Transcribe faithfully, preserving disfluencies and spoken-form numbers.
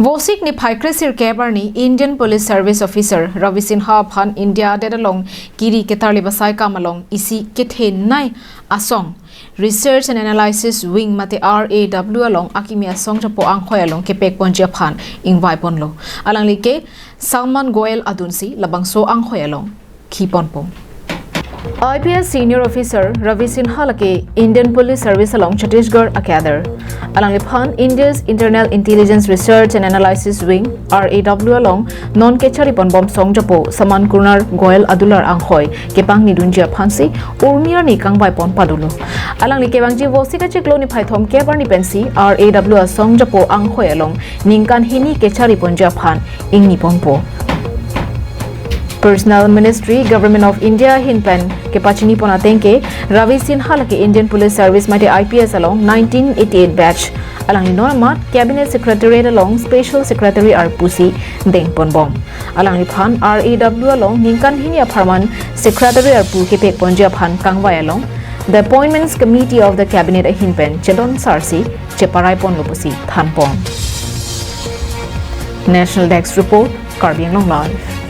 Vosik niphai kresirkep arni Indian Police Service Officer Ravi Sinha aphan India adet along kiri ketarli basai kam along isi kethenei asong Research and Analysis Wing mate R A W along akimi asong japo anghoi along kepekponji aphan ingvaiponlo. Alangli ke Salman Goel adunsi labangso anghoi along kiponpo. I P S senior officer Ravi Sinha lake Indian Police Service along Chhattisgarh a-cadre. Alangliphan India's Internal Intelligence Research and Analysis Wing, R A W along non kechariponbom song japo Salman Kumar Goel adular anghoi kepangnidunji aphansi urmi arni kangvaipon padolo. Alangli kevangji Vosik achiklo niphai thomkep arni pensi R A W asong japo anghoi along ningkan hini kechariponji aphan ingniponpo. Personnel Ministry, Government of India ahin pen kepachinipon ateng ke Ravi Sinha lake Indian Police Service mate I P S along nineteen eighty-eight batch. Alangli non amat Cabinet Secretariat along Special Secretary arpusi dengponbom. Alangliphan R A W along ningkan hini apharman Secretary arpu kepekponji aphan kangvai along the Appointments Committee of the Cabinet ahin pen chedon sarsi cheparaiponlo pusi thanpon. National Desk Report, Karbi Anglong Live.